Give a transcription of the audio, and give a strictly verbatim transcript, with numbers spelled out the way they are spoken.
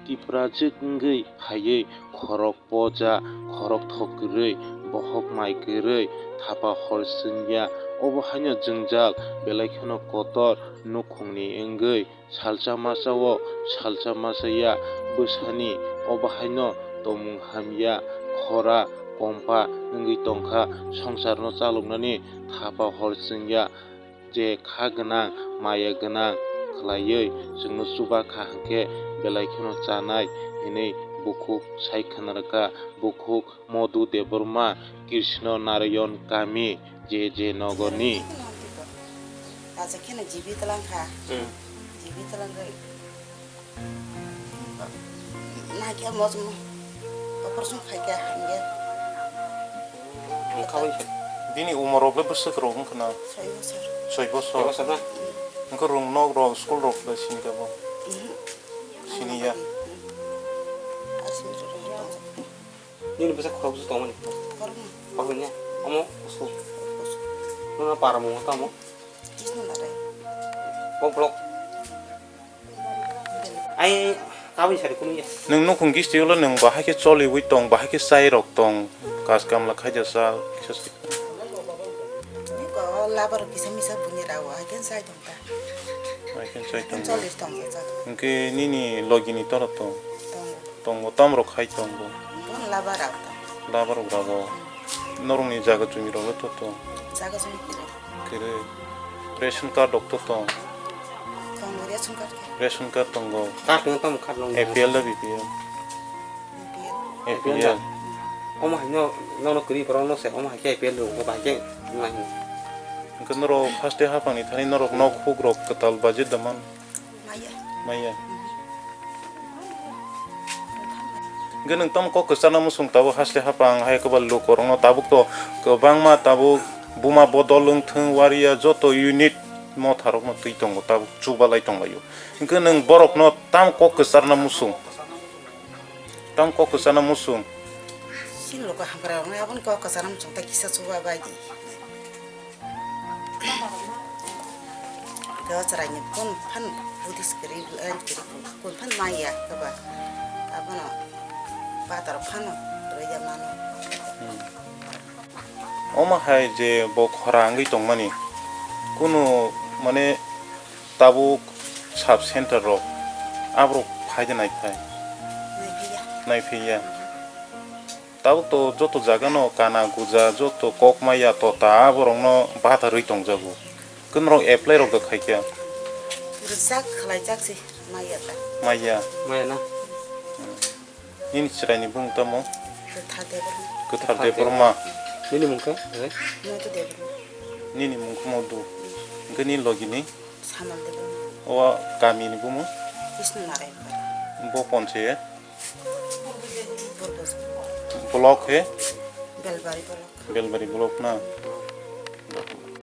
Tiprajwk wngwi phaiwi khorok poja, khorok thok kwrwi, bohok mai kwrwi, thapa hor chwngya, obo haino jwngjal, belai kheno kotor nukhungni wngwi salsa masao salsa masaya bwsani, obo haino tongmung hamya, khora, kompa wngwi tongkha. Songsarno chaloknani thapa hor chwngya, je kha gwnang, maya gwnang khlaiwi chwngno chuba kha hwnkhe, belai kheno chanai hinwi bukhuk sai khna rwkha. Bukhuk Modhu Debbarma, Krishna Narayan Kami, je je nogorni. Acha kheno jibi tlang kha. Hmm. Jibi tlang kha. Naikhe mojmo operation khaikhe hamya. Wngkha bai se. Bini umor rok le bwswk rok wngkha na? Soi bosor. Soi bosor. Soi bosor na? Wngkha rung nok rok, school rok le sini kabo? Mhm. Sini ya. Mhm. Asini rok tong. Nini bwsa khorok bwsa tongmani? Khoroknwi. Khoroknwi ya? Omo kusu? Kusu. Nuna para mungo tamo? Kisno narai. Bo block. Ai, kabui sari kunu ya. Nwng nukhung kisti ulo nwng bahai khe choliwi tong, bahai khe chai rok tong, kas kamla khaija cha, kisa se. Ni ko labar kisa misa buni rawo, hai khe chai tong ta. Hai khe chai tong. Cholis tong ja cha. Hwnkhe nini logini toro tong? Tongo. Tongo, tam rok khai tongo? Bon labar rok ta. Labar rok rawo. Norokni jaga jumi rok le to tong? Jaga jumi kiri. Kiri. Ration card rok to tong? Tongo, ration card khe. Ration card tongo. Card no tamo card no. A P L da B P L? A P L. A P L. Omo hai no, no, no kiri borok no se, omo hai khe A P L rok, omo hai khe nai. Hwnkhe norok haste haphangni thani norok nok huk rok kwtal budget da man? Maya. Maya. Hwnkhe nwng tamo kok kwcharna muchung tabuk haste haphang hai kwbal lukorokno tabuk to kwbangma tabuk buma bodol wngthwng wariya joto unit motharokno twi tongo tabuk chubalai tonglaio. Hwnkhe nwng borokno tamo kok kwcharna muchung? Tamo kok kwcharna muchung? Chini luku hamkrai rokno aboni kok kwcharna muchung tei kisa chuba bai di. Khe o chwraini kun phan Buddhist kwrwi, lain kwrwi kun phan maya khe ba abono pataro phano rwya mano. Hmm. Omo hai je bo khora wngwi tongmani, kunu mane tabuk sub center rok aborok phai de nai phai? Nai phiya. Nai phiya. Tabuk to joto jaga no kana guja, joto kok maya tota aborok no batharwi tongjago. Kunrok apply rok da khaikha? Rijak khlaijak se maya ta. Maya. Maya na? Nini chwraini bumung tamo? Kwthar Debbarma. Kwthar Debbarma. Nini mung khe? Madhu Debbarma. Nini mung khe Madhu. Hwnkhe nini logini? Samal Debbarma. O kamini bumung? Krishna Narayan Pal. Bo ponche? Purbo. Block he? Belbari block. Belbari block na?